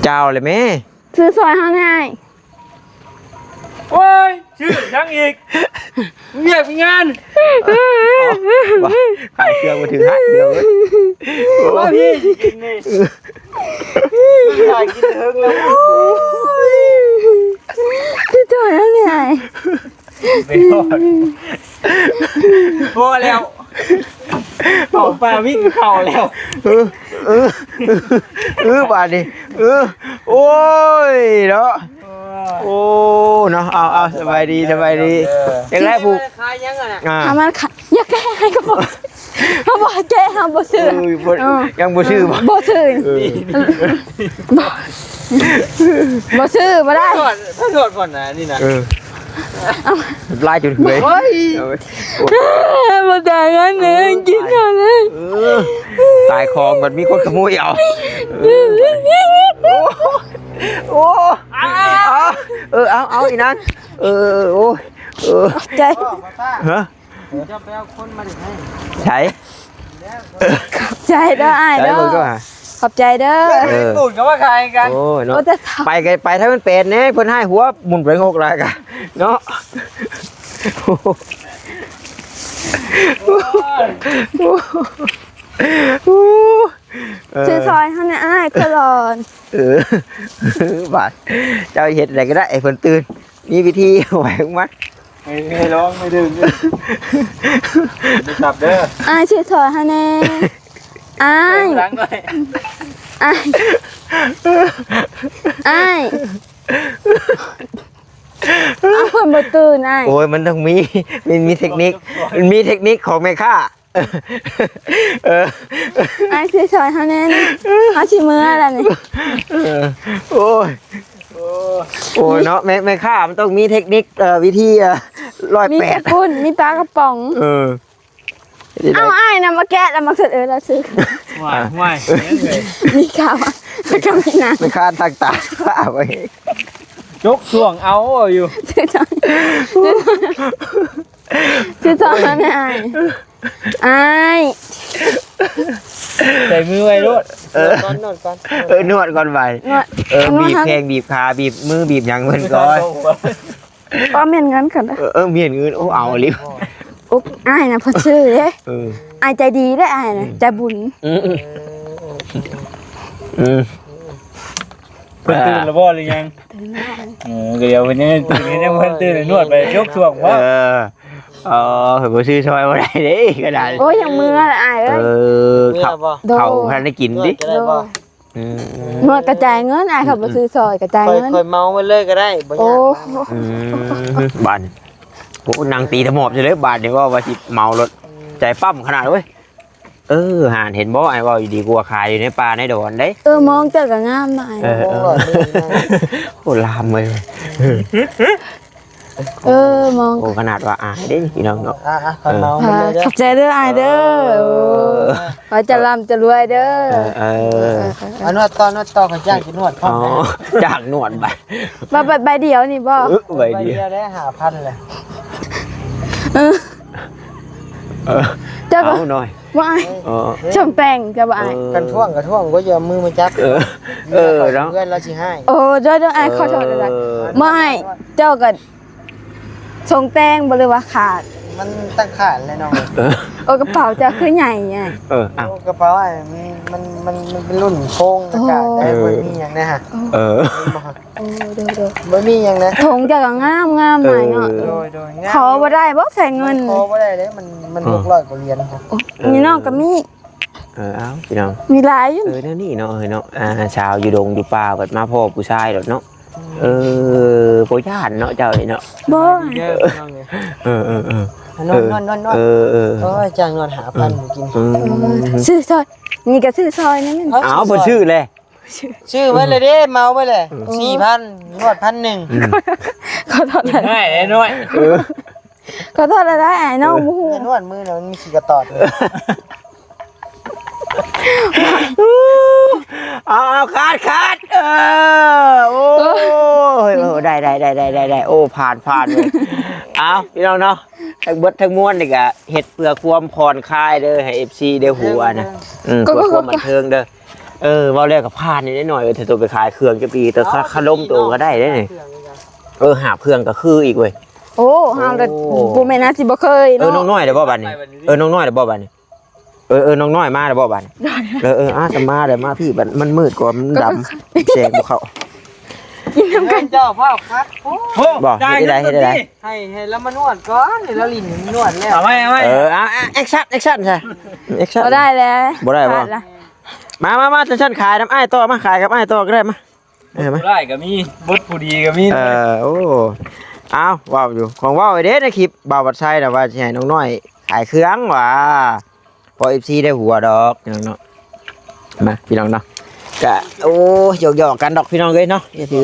ເຈົ້າແຫຼະແມ່. ຊື້ຊ່ອຍເຮົາແດ່ອ້າຍ. ໂອ້ຍ ຊື້ຫຍັງອີກ? ວຽກງານ ຂາຍເຄື່ອງບໍ່ຖືກຮັກເດີ. ໂອ້ຍ ກິນນີ້ ຂາຍກິນເຖິງແລ້ວ. ໂອ້ຍ ຊື້ຊ່ອຍເຮົາແດ່ອ້າຍ. ພໍແລ້ວ ເຂົ້າປ່າວິກເຂົ້າແລ້ວ. ເອີ ເອີ ເອີ ບາດນີ້ ເອີ ໂອ້ຍເນາະ. ໂອ້ ເນາະ ເອົາ ເອົາ ສະບາຍດີ ສະບາຍດີ. ຈັ່ງໃດຜູ້ ຂາຍຫຍັງຫັ້ນນະ? ອ່າ ເອົາມາຂາຍ ຢາກໄດ້ໃຫ້ກໍບອກ ເຮົາບໍ່ແກະ ເຮົາບໍ່ຊື້. ເອີ ບໍ່ ເອີ ຍັງບໍ່ຊື້ບໍ່? ບໍ່ຊື້. ເອີ ບໍ່ ບໍ່ຊື້ບໍ່ໄດ້. ຂອໂທດ ຂອໂທດກ່ອນນະນີ້ນະ. ເອີ ເອົາ ລາຍຈົນເມື່ອຍ. ໂອ້ຍ ເອົາໄວ້ ບໍ່ຈ່າຍເງິນເລີຍ ກິນເອົາເລີຍ. ເອີ ຕາຍຂອງບັດມີຄົນຂະໂມຍເອົາ. ເອີ ໂອ້ ໂອ້ ເອົາ ເອີ ເອົາ ເອົາອີ່ນາງ. ເອີ ໂອ້ຍ ເອີ ໃຈ ຮະ? ເຈົ້າໄປເອົາຄົນມາໄດ້ໃສ? ຂອບໃຈເດີອ້າຍເດີ. ຂອບໃຈເດີ. ເອີ ປູນກໍມາຂາຍກັນ. ໂອ້ຍເນາະ ໂອ້ ແຕ່ ໄປໄກ ໄປທາງມັນແປນແດ່ ເພິ່ນໃຫ້ຫົວໝຸນໄປຫົກລະກະເນາະ. ໂອ້ຍ ໂອ້ຍ ເອີ ຊື້ຊ່ອຍເຮົາແດ່ອ້າຍ ຄືຫຼອນ. ເອີ ບາດ ເຈົ້າເຮັດໃດກໍໄດ້ໃຫ້ເພິ່ນຕື່ນ ມີວິທີໄວ້ຂອງມັນ. ໃຫ້ ໃຫ້ລອງ ໃຫ້ດຶງ ໄປຕັບເດີ. ອ້າຍ ຊື້ຊ່ອຍເຮົາແດ່ ອ້າຍ ອ້າຍ ອ້າຍ. ອ້າວ ເພິ່ນບໍ່ຕື່ນອ້າຍ. ໂອ້ຍ ມັນຕ້ອງມີ ມີ ມີເທັກນິກ ມັນມີເທັກນິກຂອງແມ່ຄ້າ. ເອີ ອ້າຍ ຊື້ຊ່ອຍເຮົາແດ່ນີ້ ເຮົາຊິເມືອແລ້ວນີ້. ເອີ ໂອ້ຍ ໂອ້ຍເນາະ ແມ່ ແມ່ຄ້າມັນຕ້ອງມີເທັກນິກ ເອີ ວິທີ ເອີ ຮ້ອຍແປດ ມີເຂົ້າປຸ້ນ ມີປາກະປ໋ອງ. ເອີ ເອົາ ອ້າຍນຳມາແກະແລ້ວມາເກີດ ເອີ ລາວຊື້. ຫວາຍ ຫວາຍ ມີຂາວ ແລ້ວກໍມີໜັງ ແມ່ຄ້າທັກຕາ ເອົາໄວ້ ຈົກຊ່ວງເອົາຢູ່. ຊື້ຊ່ອຍ ຊື້ຊ່ອຍແດ່ອ້າຍ. ອ້າຍ ໃສ່ມືໄວ້ໂລດ. ເອີ ນວດກ່ອນ ນວດກ່ອນ ເອີ ນວດກ່ອນໄວ. ນວດ ເອີ ນວດ ບີບແຂ້ງ ບີບຂາ ບີບມື ບີບຫຍັງເພິ່ນກ່ອນ. ບໍ່ແມ່ນເງິນກັນເດີ. ເອີ ເອີ ແມ່ນເງິນ. ໂອ້ ເອົາອີ່ຫຼີ. ໂອ້ ອ້າຍນະ ເພິ່ນຊື້ເດ້. ເອີ ອ້າຍໃຈດີເດ້ ອ້າຍນະ ອືມ ໃຈບຸນ. ອືມ ອືມ ເພິ່ນຕື່ນແລ້ວບໍ່ ຫຼືຍັງ? ຕື່ນແລ້ວ. ເອີ ກໍດຽວເພິ່ນຍັງ ເພິ່ນຍັງບໍ່ທັນຕື່ນ ນວດໄປຈົກຊ່ວງພໍ. ເອີ ເອີ ເພິ່ນບໍ່ຊື້ຊ່ອຍບໍ່ໄດ້ເດ້ ກະດານ. ໂອ້ຍ ຢ່າເມືອລະອ້າຍເອີຍ. ເອີ ເມືອບໍ່? ເຂົ້າ ເຂົ້າບໍ່ທັນໄດ້ກິນຕິ. ນວດກໍໄດ້ບໍ່? ອືມ ນວດກະຈ່າຍເງິນ ອ້າຍເຂົາບໍ່ຊື້ຊ່ອຍກະຈ່າຍເງິນ. ຂ້ອຍເມົາໄປເລີຍກໍໄດ້ ບໍ່ຍາກ. ໂອ້ ອືມ ບາດນີ້ ໂອ້ ນັ່ງຕີຕະໝອບຢູ່ເດ້ບາດນີ້ ເວົ້າວ່າຊິເມົາໂລດ. ໃຈປ້ຳຂະໜາດເວີຍ. ເອີ ຫັ້ນເຫັນບໍ່ ອ້າຍເວົ້າຢູ່ ດີກວ່າຂາຍຢູ່ໃນປ່າໃນດອນເດ້. ເອີ ມອງເຈົ້າກໍງາມນະອ້າຍ. ເອີ ໂອ້ ລາມເວີຍ. ເອີ ມອງ ໂອ້ ຂະໜາດວ່າອາຍເດ້ພີ່ນ້ອງເນາະ. ອ່າ ຂ້ອຍເມົາມັນເລີຍເດີ. ຂອບໃຈເດີອ້າຍເດີ. ເອີ ຂໍໃຫ້ຈະລ່ຳຈະລວຍເດີ. ເອີ ເອີ ເອີ ເອີ ເອົານວດຕໍ່ ນວດຕໍ່ ຂ້ອຍຈ້າງຊິນວດພ້ອມ. ອໍ ຈ້າງນວດບາດ ບາດ ໃບດຽວນີ້ບໍ່? ເອີ ໃບດຽວ ໃບດຽວໄດ້ຫ້າພັນແຫຼະ. ເອີ ເອີ ເຈົ້າກໍ ເອົາໜ້ອຍ ບໍ່ອາຍ. ເອີ ຊ່ຳແປ້ງເຈົ້າບໍ່ອາຍ. ເອີ ຄັນທ້ວງກໍທ້ວງ ບໍ່ຢາກເອົາມືມາຈັບ. ເອີ ເອີ ເນາະ ເພື່ອນລາວຊິຮ້າຍ. ໂອ້ ໂດຍໆ ອ້າຍ ເອີ ຂໍໂທດຫຼາຍໆ. ບໍ່ອາຍ ເຈົ້າກໍຊົງແຕ່ງບໍ່ ຫຼືວ່າຂາດ? ມັນຕ້ອງຂາດແຫຼະນ້ອງ. ເອີ ໂອ້ ກະເປົາເຈົ້າຄືໃຫຍ່ແທ້. ເອີ ເອົ້າ ໂອ້ ກະເປົາອ້າຍ ມັນ ມັນ ມັນ ມັນເປັນລຸ້ນໂຄງອາກາດໄດ໋. ເອີ ບໍ່ມີຫຍັງນະ. ເອີ ເຫັນບໍ່? ໂອ້ ໂດຍໆ ບໍ່ມີຫຍັງນະ. ຖົງເຈົ້າກໍງາມໆ ເອີ ຫຼາຍເນາະ. ໂດຍໆ ງາມ ຂໍບໍ່ໄດ້ບໍ່ ໃສ່ເງິນ ຂໍບໍ່ໄດ້ເດ້. ມັນ ມັນ ເອີ ຫົກຮ້ອຍກວ່າຫຼຽນ. ໂອ້ ເອີ ນີ້ນ້ອງກໍມີ. ເອີ ເອົາ ພີ່ນ້ອງ ມີຫຼາຍຢູ່. ເອີ ແນວນີ້ເນາະ ເອີຍເນາະ. ອ່າ ສາວຢູ່ດົງຢູ່ປ່າ ບັດມາພໍ້ຜູ້ຊາຍໂລດເນາະ. ເອີ ບໍ່ຢ້ານເນາະເຈົ້ານີ້ເນາະ. ບໍ່ ເອີ ເອີ ເອີ ເອີ ນວດ ເອີ ນວດ ນວດ ເອີ ເອີ ເອີ ໂອ້ຍ ຈ້າງນວດຫ້າພັນ ອືມ ບໍ່ກິນ. ອືມ ຊື້ຊ່ອຍ ນີ້ກໍຊື້ຊ່ອຍນັ້ນ. ເອົ້າ ເອົາ ຊື້ ເພິ່ນຊື້ແຫຼະ. ຊື້ໄວ້ແລ້ວເດ້ ເມົາໄວ້ແລ້ວ. ເອີ ສີ່ພັນ ນວດພັນໜຶ່ງ. ອືມ ຂໍໂທດ ໃຫ້ແຫຼະນ້ອຍ. ເອີ ຂໍໂທດຫຼາຍໆ ອ້າຍນ້ອງ ເອີ ບໍ່ຮູ້. ນວດມືນະ ມັນມີຂີ້ກະຕອດ. ເອົາ ເອົາ ຂາດ ຂາດ ເອີ ໂອ້ຍ ເອີ ໂອ້ ໄດ້ ໄດ້ ໄດ້ ໂອ້ ຜ່ານ ຜ່ານເລີຍ. ເອົາ ພີ່ນ້ອງເນາະ. ທັງໝົດທັງມວນນີ້ກະເຮັດເພື່ອຄວາມຜ່ອນຄາຍເດີ ໃຫ້ເອັຟຊີໄດ້ຮູ້ນະ. ເອີ ເພື່ອຄວາມບັນເທີງເດີ. ເອີ ເວົ້າແລ້ວກໍຜ່ານນີ້ໜ້ອຍ ເອີ ຖ້າໂຕໄປຂາຍເຄື່ອງຈັກປີ ແຕ່ຂະໜົມໂຕກໍໄດ້ເດ້ນີ້. ເອີ ຫາບເຄື່ອງກໍຄືອີກເວີຍ. ໂອ້ ເຮົາລະບໍ່ແມ່ນອາດຊິບໍ່ເຄີຍເນາະ. ເອີ ນ້ອງນ້ອຍໄດ້ບໍ່ບາດນີ້? ເອີ ນ້ອງນ້ອຍໄດ້ບໍ່ບາດນີ້? ເອີ ເອີ ນ້ອງນ້ອຍມາແລ້ວບໍ່ບາດນີ້? ເອີ ເອີ ອາ ສະມາແລ້ວ ມາພີ້ ມັນມືດກວ່າ ມັນດຳ ແສງບໍ່ເຂົ້າ. ກິນນຳກັນ ເຈົ້າພາວຄັກໂພດ. ບໍ່ ເຮັດໄດ້ ເຮັດໄດ້. ໃຫ້ ໃຫ້ລາວມານວດກ່ອນ ໃຫ້ລາວຫຼິ້ນນວດແລ້ວ. ເອົາໄວ້ ເອົາໄວ້. ເອີ ເອົາ ແອັກຊັນ ແອັກຊັນຊະ ແອັກຊັນ. ບໍ່ໄດ້ແລ້ວ ບໍ່ໄດ້ບໍ່? ມາ ມາ ມາ ຊັ້ນຂາຍນຳອ້າຍຕໍ່ ມາຂາຍກັບອ້າຍຕໍ່ກໍໄດ້ ມາ. ເອີ ມາ ບໍ່ໄດ້ກໍມີ ບົດຜູ້ດີກໍມີ. ເອີ ໂອ້ ອ້າວ ເວົ້າຢູ່ ຂອງເວົ້າໄວ້ເດ້ໃນຄລິບ ບ່າວວັດໄຊນະວ່າຊິໃຫ້ນ້ອງນ້ອຍຂາຍເຄື່ອງວ່າ ພໍເອັຟຊີໄດ້ຫົວດອກເນາະ. ມາພີ່ນ້ອງເນາະ ກະ ໂອ້ ຢອກໆກັນດອກພີ່ນ້ອງເອີຍເນາະ ຢ່າຖື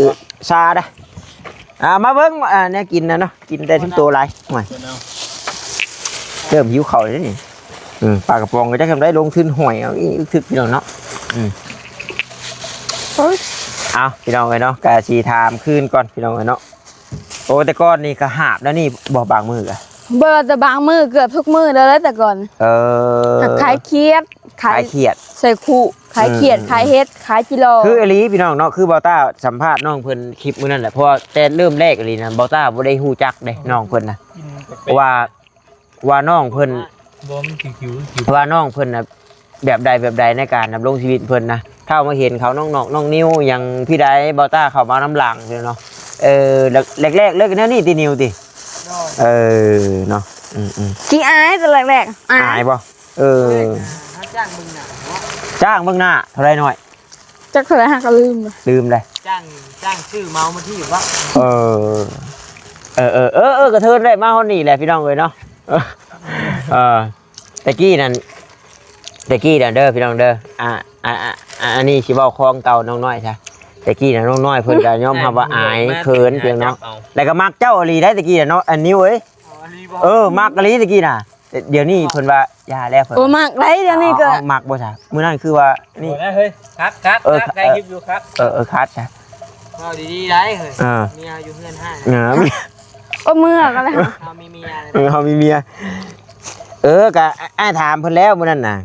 ຊາເດີ້. ອ່າ ມາເບິ່ງ ອ່າ ແນວກິນນະເນາະ ກິນແຕ່ທຸກໂຕຫຼາຍ. ໂອ້ຍ ເລີ່ມຫິວເຂົ້າແລ້ວນີ້. ອືມ ປາກະປ໋ອງກໍຈັກຈຳໄດ້ລົງທຶນຫອຍເອົາອີກ ອຶກທຶກ ພີ່ນ້ອງເນາະ. ອືມ ເອົາ ພີ່ນ້ອງເອີຍເນາະ ກະຊິຖາມຄືນກ່ອນ ພີ່ນ້ອງເອີຍເນາະ. ໂອ້ ແຕ່ກ່ອນນີ້ກໍຫາບແນວນີ້ບໍ່? ບາງມື້ກະ ບໍ່ວ່າແຕ່ບາງມື້ ເກືອບທຸກມື້ແລ້ວແຫຼະແຕ່ກ່ອນ. ເອີ ຫາບຂາຍຂຽດ ຂາຍ ຂາຍຂຽດ ໃສ່ຄຸ ຂາຍຂຽດ ອືມ ຂາຍເຫັດ ຂາຍຈິລໍ. ຄືອີ່ຫຼີພີ່ນ້ອງເນາະ ຄືບ່າວຕ້າສຳພາດນ້ອງເພິ່ນຄລິບມື້ນັ້ນແຫຼະ ເພາະວ່າແຕ່ເລີ່ມແລກອີ່ຫຼີນະ ບ່າວຕ້າບໍ່ໄດ້ຮູ້ຈັກເດ້ ອືມ ນ້ອງເພິ່ນນະ ເພາະວ່າ ວ່ານ້ອງເພິ່ນ ບໍ່ ມັນຄິວໆ ຄິວ ວ່ານ້ອງເພິ່ນນະ ແບບໃດແບບໃດໃນການດຳລົງຊີວິດເພິ່ນນະ. ຖ້າມາເຫັນເຂົານ້ອງໆ ນ້ອງນິວຫຍັງ ພີ່ໃດ ບ່າວຕ້າເຂົ້າມານຳຫຼັງເນາະ. ເອີ ແລກໆເລີຍກໍແນວນີ້ຕິ ນິວຕິ? ໂດຍ ເອີ ເນາະ. ອືມໆ ຂີ້ອາຍແຕ່ແລກໆ ອາຍ ອາຍບໍ່? ເອີ ເຮົາຈ້າງເບິ່ງໜ້າເນາະ ຈ້າງເບິ່ງໜ້າເທົ່າໃດນ້ອຍ? ຈັກເທົ່າໃດຫາກະລືມ ລືມເລີຍ. ຈ້າງ ຈ້າງຊື້ເມົາມາທີ່ວະ. ເອີ ເອີ ເອີ ເອີ ກະເທີນໄດ້ມາຮອດນີ້ແຫຼະ ພີ່ນ້ອງເອີຍເນາະ. ເອີ ແຕ່ກີ້ນັ້ນ ແຕ່ກີ້ນັ້ນເດີພີ່ນ້ອງເດີ ອ່າ ອ່າ ອ່າ ອັນນີ້ຊິເວົ້າຂອງເກົ່ານ້ອງນ້ອຍຊະ. ແຕ່ກີ້ນະນ້ອງນ້ອຍເພິ່ນກໍຍອມຮັບວ່າອາຍເຂີນ ພີ່ນ້ອງເນາະ ແລ້ວກໍມັກເຈົ້າອີ່ຫຼີໄດ໋ ແຕ່ກີ້ນະເນາະ ອັນນິວເອີຍ. ເອີ ມັກອີ່ຫຼີແຕ່ກີ້ນະ. ດຽວນີ້ເພິ່ນວ່າຢ່າແລ້ວເພິ່ນ. ໂອ້ ມັກໄດ໋ດຽວນີ້ກໍ ເອົາ ມັກບໍ່ຊະ? ມື້ນັ້ນຄືວ່ານີ້ ໂອ້ຍ ຄັກໆ ເອີ ຄັກ ຖ່າຍຄລິບຢູ່ຄັກ. ເອີ ເອີ ຄັກຊະ ເວົ້າດີໆໄດ໋ເຮີ້ຍ. ເອີ ເມຍຢູ່ເຮືອນຫ້າງ. ເອີ ໂອ້ ເມືອກັນແລ້ວ ເຮົາມີເມຍ. ເອີ ເຮົາມີເມຍ. ເອີ ກະອ້າຍຖາມເພິ່ນແລ້ວມື້ນັ້ນນະ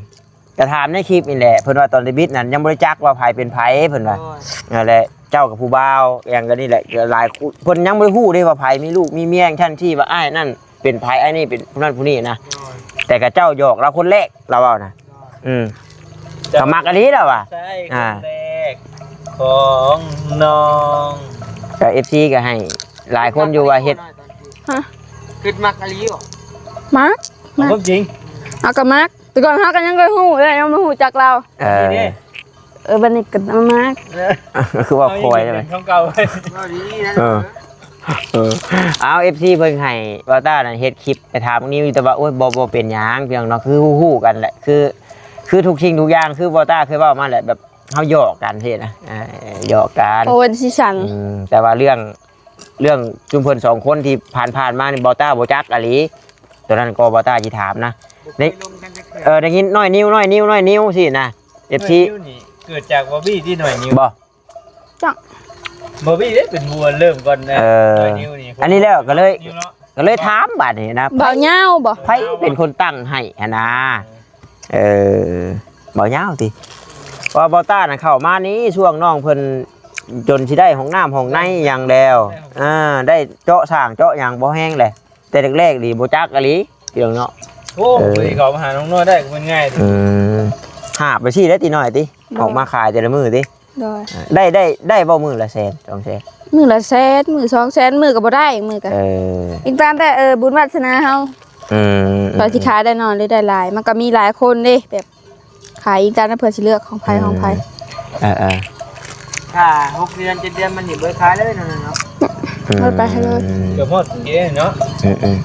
ກະຖາມໃນຄລິບນີ້ແຫຼະ ເພິ່ນວ່າຕອນທຳອິດນັ້ນຍັງບໍ່ໄດ້ຈັກວ່າໃຜເປັນໃຜ ເພິ່ນວ່າ. ໂອ້ຍ ນັ້ນແຫຼະ ເຈົ້າກັບຜູ້ບ່າວຫຍັງກໍນີ້ແຫຼະ ຫຼາຍຄົນເພິ່ນຍັງບໍ່ໄດ້ຮູ້ເດ້ວ່າໃຜມີລູກມີເມຍ ທັງທີ່ວ່າອ້າຍນັ້ນເປັນໃຜ ອ້າຍນີ້ເປັນຜູ້ນັ້ນຜູ້ນີ້ນະ. ໂອ້ຍ ແຕ່ກະເຈົ້າຫຍອກລາວຄົນແລກ ລາວເວົ້ານະ. ໂອ້ຍ ອືມ ກໍມັກອີ່ຫຼີລາວວ່າ ໃຊ່ ອ່າ ຄົນແລກຂອງນ້ອງ. ກໍເອັຟຊີກໍໃຫ້ຫຼາຍຄົນຢູ່ວ່າເຮັດ ຮະ ຄິດມັກອີ່ຫຼີບໍ່? ມັກ ເອົາຄວາມຈິງ ເອົາກໍມັກ. ແຕ່ກ່ອນເຮົາກໍຍັງບໍ່ຮູ້ເລີຍ ຍັງບໍ່ຮູ້ຈັກລາວ. ເອີ ເອີ ບັດນີ້ກໍມາ ເອີ ຄືວ່າຄອຍໄດ້ໄໝ? ຂອງເກົ່າ ເວົ້າດີໆນະ. ເອີ ເອີ ເອົາ ເອັຟຊີເພິ່ນໃຫ້ບ່າວຕ້ານັ້ນເຮັດຄລິບໄປຖາມນ້ອງນິວຢູ່ ແຕ່ວ່າ ໂອ້ຍ ບໍ່ ບໍ່ເປັນຫຍັງ ພີ່ນ້ອງເນາະ ຄືຮູ້ໆກັນແຫຼະ ຄື ຄືທຸກສິ່ງທຸກຢ່າງ ຄືບ່າວຕ້າເຄີຍເວົ້າມາແຫຼະ ແບບເຮົາຫຍອກກັນຊີ້ນະ ອ່າ ຫຍອກກັນ. ໂອ້ ເປັນສີສັນ. ອືມ ແຕ່ວ່າເລື່ອງ ເລື່ອງຊຸມເພິ່ນສອງຄົນທີ່ຜ່ານໆມານີ້ ບ່າວຕ້າບໍ່ຈັກອີ່ຫຼີ ຕອນນັ້ນກໍບ່າວຕ້າຊິຖາມນະ. ໄດ້ ເອີ ໄດ້ຍິນນ້ອຍນິວ ນ້ອຍນິວ ນ້ອຍນິວຊີ້ນະ ເອັຟຊີ. ນ້ອຍນິວນີ້ເກີດຈາກບອບບີ້ຕິ ນ້ອຍນິວ ບໍ່? ຈັກ ບອບບີ້ເດ້ເປັນຜູ້ເລີ່ມກ່ອນນະ. ເອີ ນ້ອຍນິວນີ້ ອັນນີ້ແລ້ວກໍເລີຍ ກໍເລີຍຖາມບາດນີ້ນະ ບ່າວຍາວບໍ່? ໃຜເປັນຄົນຕັ້ງໃຫ້ຫັ້ນນະ? ເອີ ບ່າວຍາວຕິ ວ່າບ່າວຕ້ານະເຂົ້າມານີ້ ຊ່ວງນ້ອງເພິ່ນຈົນຊິໄດ້ຫ້ອງນ້ຳຫ້ອງໃນຫຍັງແລ້ວ ອ່າ ໄດ້ເຈາະສ້າງເຈາະຫຍັງບໍ່ແຮງແຫຼະ ແຕ່ແລກໆນີ້ບໍ່ຈັກອີ່ຫຼີ ພີ່ນ້ອງເນາະ. ໂອ້ ເອີ ເຂົ້າມາຫານ້ອງນ້ອຍໄດ້ກໍແມ່ນງ່າຍຕິ. ອືມ ຫາບໄປຊີ້ໄດ້ຕິນ້ອຍຕິ ອອກມາຂາຍແຕ່ລະມື້ຕິ. ໂດຍ ໄດ້ ໄດ້ ໄດ້ບໍ່ມື້ລະແສນ ສອງແສນ? ມື້ລະແສນ ມື້ສອງແສນ ມື້ກໍບໍ່ໄດ້ ມື້ກໍ ເອີ ອີງຕາມແຕ່ ເອີ ບຸນວາດສະໜາເຮົາ. ອືມ ວ່າຊິຂາຍໄດ້ໜ້ອຍຫຼືໄດ້ຫຼາຍ ມັນກໍມີຫຼາຍຄົນເດ້ ແບບຂາຍອີງຕາມເພື່ອຊິເລືອກຂອງໃຜຂອງໃຜ. ເອີໆ ຖ້າຫົກເດືອນເຈັດເດືອນມັນນີ້ບໍ່ໄດ້ຂາຍເລີຍເນາະ. ອືມ ເອົາໄປໃຫ້ເລີຍ ເກືອບຮອດປີເດ້ເນາະ. ອືມ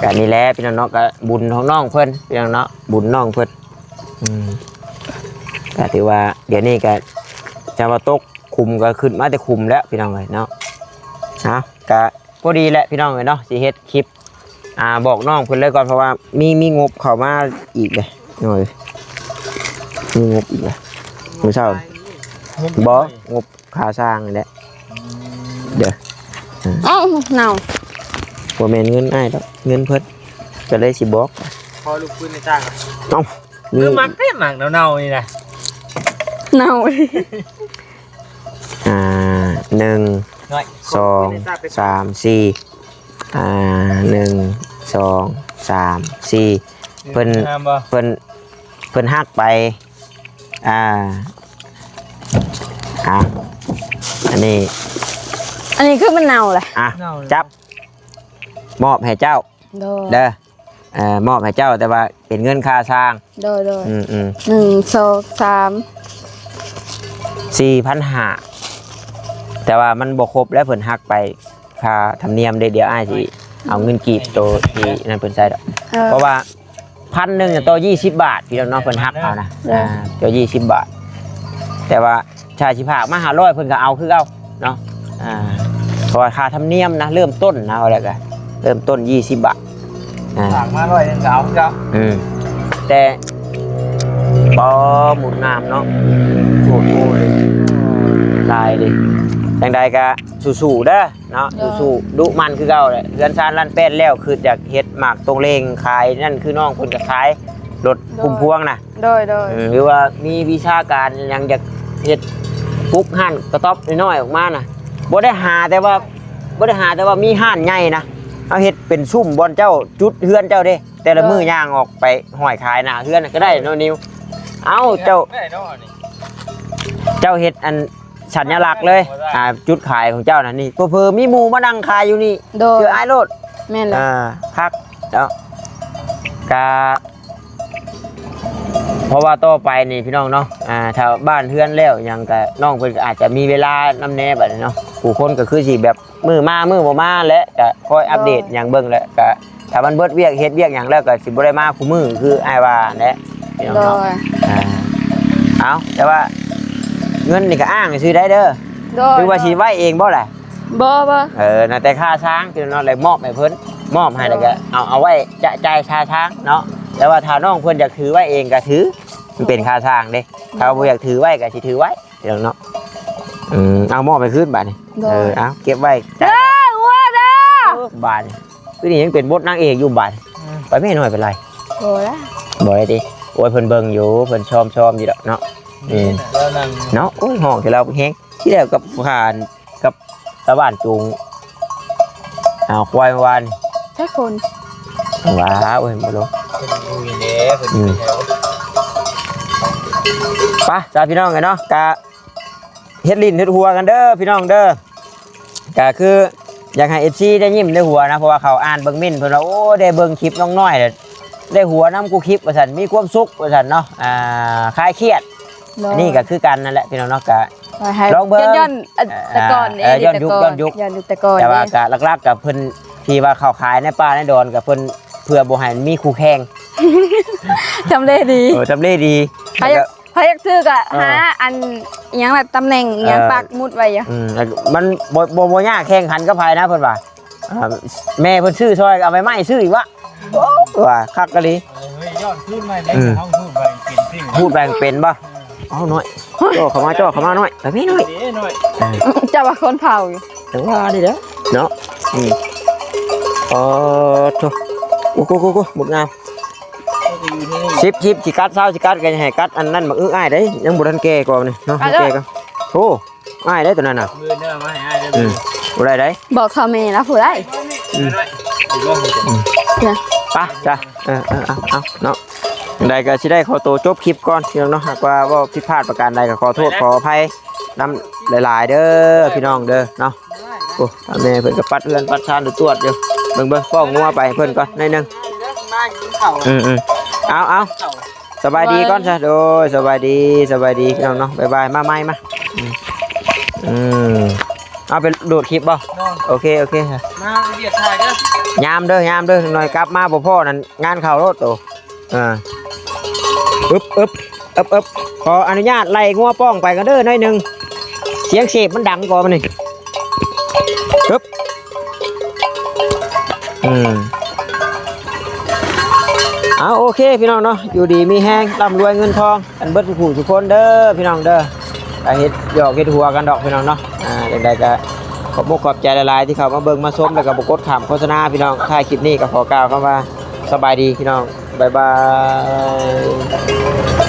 ໆ ກະນີ້ແຫຼະພີ່ນ້ອງເນາະ ກະບຸນຂອງນ້ອງເພິ່ນ ພີ່ນ້ອງເນາະ ບຸນນ້ອງເພິ່ນ. ອືມ ກະຖືວ່າດຽວນີ້ກະຈະວ່າຕົກຂຸມກໍຂຶ້ນມາແຕ່ຂຸມແລ້ວພີ່ນ້ອງເອີຍເນາະ. ເອົາ ກະພໍດີແຫຼະພີ່ນ້ອງເອີຍເນາະ ຊິເຮັດຄລິບ ອ່າ ບອກນ້ອງເພິ່ນເລີຍກ່ອນ ເພາະວ່າມີ ມີງົບເຂົ້າມາອີກເດ້ ໂດຍ ມີງົບອີກເດ້ ມື້ເຊົ້າ ງົບ ບໍ່ ງົບຄ່າສ້າງນີ້ແຫຼະ ເດີ. ເອົ້າ ເນົ່າ ບໍ່ແມ່ນເງິນອ້າຍດອກ ເງິນເພິ່ນ. ກໍເລີຍຊິບອກ ຂໍລູກປືນໃນຕາ ເອົ້າ ຄືມັກແທ້ໝາກເນົ່າໆນີ້ນະ ເນົ່າ ອ່າ ໜຶ່ງ ໜ້ອຍ ສອງ ສາມ ສີ່ ອ່າ ໜຶ່ງ ສອງ ສາມ ສີ່ ເພິ່ນ ງາມບໍ່ ເພິ່ນ ເພິ່ນຫັກໄປ ອ່າ ອ່າ ອັນນີ້ ອັນນີ້ຄືມັນເນົ່າແຫຼະ ອ່ະ ເນົ່າແລ້ວ ຈັບ ມອບໃຫ້ເຈົ້າ ໂດຍ ເດີ ເອີ ມອບໃຫ້ເຈົ້າ ແຕ່ວ່າເປັນເງິນຄ່າຊ່າງ ໂດຍ ໂດຍ ອືມໆ ໜຶ່ງ ສອງ ສາມ ສີ່ພັນຫ້າ ແຕ່ວ່າມັນບໍ່ຄົບແລ້ວ ເພິ່ນຫັກໄປຄ່າທຳນຽມເດ້ ດຽວອ້າຍຊິເອົາເງິນກີບໂຕທີ່ນັ້ນເພິ່ນໃສ່ດອກ ເອີ ເພາະວ່າພັນໜຶ່ງຕໍ່ຊາວບາດ ພີ່ນ້ອງເນາະ ເພິ່ນຫັກເອົານະ ເອີ ອ່າ ຕໍ່ຊາວບາດ ແຕ່ວ່າ ຖ້າຊິຝາກມາຫ້າຮ້ອຍ ເພິ່ນກໍເອົາຄືເກົ່າເນາະ ອ່າ ເພາະວ່າຄ່າທຳນຽມນະ ເລີ່ມຕົ້ນນະ ເອົາແລ້ວກໍເລີ່ມຕົ້ນຊາວບາດ ອ່າ ຝາກມາຮ້ອຍໜຶ່ງກໍເອົາຄືເກົ່າ ອືມ ແຕ່ ບໍ່ ໝູນງາມເນາະ ໂອ້ໂຫ ຫຼາຍເດ້ ຈັ່ງໃດກໍສູ້ໆເດີເນາະ ໂດຍ ສູ້ໆ ດຸໝັ່ນຄືເກົ່າແຫຼະ ເຮືອນຊານລ້ານແປດແລ້ວ ຄືຢາກເຮັດໝາກຕົງເລງຂາຍນັ້ນ ຄືນ້ອງເພິ່ນກໍຂາຍລົດ ໂດຍ ພຸ້ມພວງນະ ໂດຍ ໂດຍ ເອີ ຫຼືວ່າມີວິຊາການຫຍັງ ຢາກເຮັດປຸກຮ້ານກະຕ໊ອບນ້ອຍໆອອກມານະ ບໍ່ໄດ້ຫາແຕ່ວ່າ ບໍ່ໄດ້ຫາແຕ່ວ່າມີຮ້ານໃຫຍ່ນະ ເຮົາເຮັດເປັນຊຸມບ່ອນເຈົ້າຈຸດເຮືອນເຈົ້າເດ້ ແຕ່ລະມື້ ເອີ ຍ່າງອອກໄປຫ້ອຍຂາຍໜ້າເຮືອນກໍໄດ້ເນາະ ນິວ ເອົ້າ ເຈົ້າ ເຈົ້າເຮັດອັນສັນຍະລັກເລີຍ ອ່າ ຈຸດຂາຍຂອງເຈົ້ານັ້ນນີ້ ເຜີໆມີໝູ່ມານັ່ງຂາຍຢູ່ນີ້ ໂດຍ ເຊື່ອອ້າຍໂລດ ແມ່ນແລ້ວ ອ່າ ຄັກເນາະ ກະ ເພາະວ່າຕໍ່ໄປນີ້ພີ່ນ້ອງເນາະ ອ່າ ຖ້າບ້ານເຮືອນແລ້ວຫຍັງກະ ນ້ອງເພິ່ນກໍອາດຈະມີເວລານຳແດ່ບັດນີ້ເນາະ ຜູ້ຄົນກໍຄືຊິແບບມື້ມາມື້ບໍ່ມາແຫຼະ ກະຄອຍອັບເດດ ໂດຍ ຫຍັງເບິ່ງແຫຼະ ກະຖ້າມັນເບິດວຽກເຮັດວຽກຫຍັງແລ້ວ ກະຊິບໍ່ໄດ້ມາຄູ່ມື້ຄືອ້າຍວ່າແຫຼະ ພີ່ນ້ອງເນາະ ໂດຍ ອ່າ ເອົາ ແຕ່ວ່າເງິນນີ້ກະອ້າງຊື່ໄດ້ເດີ ໂດຍ ຫຼືວ່າຊິໄວ້ເອງບໍ່ລະ? ບໍ່ ບໍ່ ເອີ ນະ ແຕ່ຄ່າຊ່າງພີ່ນ້ອງເນາະ ແລ້ວມອບໃຫ້ເພິ່ນ ມອບໃຫ້ແລ້ວກໍ ໂດຍ ເອົາ ເອົາໄວ້ຈະຈ່າຍຄ່າຊ່າງເນາະ ແຕ່ວ່າຖ້ານ້ອງເພິ່ນຢາກຖືໄວ້ເອງກໍຖື ມັນເປັນຄ່າຊ່າງເດ້ ໂດຍ ຖ້າບໍ່ຢາກຖືໄວ້ກໍຊິຖືໄວ້ພີ່ນ້ອງເນາະ ອືມ ເອົາມອບໃຫ້ຄືນບາດນີ້ ໂດຍ ເອີ ເອົາເກັບໄວ້ ເດີ ຫົວເດີ ເອີ ບາດນີ້ ຄືນີ້ຍັງເປັນບົດນາງເອກຢູ່ບາດ ອືມ ໄປແມ່ນ້ອຍ ເປັນໄລ? ບໍ່ລະ ບໍ່ໄດ້ຕິ ໂອ້ຍ ເພິ່ນເບິ່ງຢູ່ ເພິ່ນຊອມໆຢູ່ດອກເນາະ ອືມ ເນາະ ໂອ້ຍ ຮ້ອງແຕ່ລາວແຮງ ທີ່ແລ້ວກັບຜ່ານ ກັບຕາບ້ານຈູງ ເອົາຄວາຍມາວານ ຈັກຄົນ ວ້າວ ໂອ້ຍ ບໍ່ລົງ ເພິ່ນຢູ່ນີ້ແຫຼະ ເພິ່ນ ອືມ ໄປ ຈ້າ ພີ່ນ້ອງເອີຍເນາະ ກະເຮັດຫຼິ້ນເຮັດຫົວກັນເດີພີ່ນ້ອງເດີ ກະຄືຢາກໃຫ້ເອັຟຊີໄດ້ຍິ້ມໄດ້ຫົວນະ ເພາະວ່າເຂົາອ່ານເບິ່ງເມັ້ນ ເພິ່ນວ່າ ໂອ້ ໄດ້ເບິ່ງຄລິບນ້ອງນ້ອຍ ໄດ້ຫົວນຳກູຄລິບວ່າຊັ້ນ ມີຄວາມສຸກວ່າຊັ້ນເນາະ ອ່າ ຄາຍຄຽດ ໂດຍ ອັນນີ້ກໍຄືກັນນັ້ນແຫຼະພີ່ນ້ອງເນາະ ກໍ ວ່າໃຫ້ ລອງເບິ່ງ ຍ້ອນ ເອີ ແຕ່ກ່ອນເດ້ ເອີ ຍ້ອນຍຸກ ແຕ່ກ່ອນ ຍ້ອນຍຸກ ຍ້ອນຍຸກແຕ່ກ່ອນ ແຕ່ວ່າ ເດ້ ກໍຫຼັກໆກໍເພິ່ນທີ່ວ່າເຂົາຂາຍໃນປ່າໃນດອນ ກໍເພິ່ນເພື່ອບໍ່ໃຫ້ມີຄູ່ແຂ່ງ ທຳເລດີ ເອີ ທຳເລດີ ໃຜຢາກ ໃຜຢາກຖືກກໍ ເອີ ຫາອັນ ອີຫຍັງລະ ຕຳແໜ່ງອີຫຍັງ ເອີ ປັກໝຸດໄວ້ຢູ່ ອືມ ມັນບໍ່ ບໍ່ ບໍ່ຍາກແຂ່ງຂັນກັບໃຜນະ ເພິ່ນວ່າ ອ່າ ແມ່ເພິ່ນຊື້ຊ່ອຍ ເອົາໄມ້ໄມ້ຊື້ອີກວະ ໂອ້ ວ່າຄັກອີ່ຫຼີ ເອີ ເຮີ້ຍ ຍ້ອນຄືນໃໝ່ແລ້ວ ອືມ ເຮົາຮູ້ແບ່ງເປັນຕິ ຮູ້ແບ່ງເປັນບໍ່ ເອີ ເອົາໜ້ອຍ ເຈາະເຂົ້າມາ ເຈາະເຂົ້າມາໜ້ອຍ ແບບນີ້ໜ້ອຍ ເອີ ເຈົ້າວ່າຄົນເຜົາຢູ່ ແຕ່ວ່ານີ້ແຫຼະເນາະ ອືມ ອໍ ໂທ້ ໂອ້ໂຫ ໂອ້ໂຫ ໝົດງາມ ສິບ ສິບ ຊິກັດ ຊາວ ຊິກັດ ກໍຢ່າໃຫ້ກັດອັນນັ້ນ ໝາກອຶອ້າຍເດ້ ຍັງບໍ່ທັນແກ່ກ່ອນນີ້ເນາະ ແກ່ກ່ອນ ໂອ້ ອ້າຍໄດ້ຕົວນັ້ນນະ ມື້ໜ້າມາໃຫ້ອ້າຍໄດ້ ອືມ ບໍ່ໄດ້ໄດ໋ ບອກເຂົາແມ່ລະຜູ້ໃດ ອືມ ອືມ ໄປ ໄປ ຈ້າ ເອີ ເອີ ເອົາ ເອົາເນາະ ຈັ່ງໃດກໍຊິໄດ້ຂໍໂຕຈົບຄລິບກ່ອນພີ່ນ້ອງເນາະ ຫາກວ່າເວົ້າຜິດພາດປະການໃດກໍຂໍໂທດຂໍອະໄພນຳຫຼາຍໆເດີພີ່ນ້ອງເດີເນາະ ໂອ້ ແມ່ເພິ່ນກໍປັດເຮືອນປັດຊານຕວດໆຢູ່ ເບິ່ງໆ ປ້ອງງົວໄປໃຫ້ເພິ່ນກ່ອນໜ້ອຍໜຶ່ງ ອືມໆ ເອົາໆ ສະບາຍດີກ່ອນຊະ ໂດຍ ສະບາຍດີ ສະບາຍດີພີ່ນ້ອງເນາະ ບາຍບາຍ ມາໃໝ່ ມາ ອືມ ອືມ ເອົາໄປໂຫຼດຄລິບບໍ່ ໂອເຄ ໂອເຄ ມາວຽກຖ່າຍເດີ ຍາມເດີ ຍາມເດີ ໜ້ອຍກັບມາບໍ່ພໍ້ນັ້ນ ງານເຂົ້າໂລດໂຕ ອ່າ ອຶບ ອຶບ ອຶບ ອຶບ ຂໍອະນຸຍາດໄລ່ງົວປ້ອງໄປກ່ອນເດີໜ້ອຍໜຶ່ງ ສຽງເສບມັນດັງກ່ອນບັດນີ້ ອຶບ ອືມ ເອົາ ໂອເຄ ພີ່ນ້ອງເນາະ ຢູ່ດີມີແຮງ ລ່ຳລວຍເງິນທອງກັນເບິດທຸກຜູ້ທຸກຄົນເດີ ພີ່ນ້ອງເດີ ກະເຮັດຫຍອກເຮັດຫົວກັນດອກ ພີ່ນ້ອງເນາະ ອ່າ ຈັ່ງໃດກະຂອບອົກຂອບໃຈຫຼາຍໆ ທີ່ເຂົ້າມາເບິ່ງມາຊົມ ແລ້ວກະບໍ່ກົດຂ້າມໂຄສະນາ ພີ່ນ້ອງ ທ້າຍຄລິບນີ້ກະຂໍກ່າວຄຳວ່າ ສະບາຍດີພີ່ນ້ອງ ບາຍບາຍ.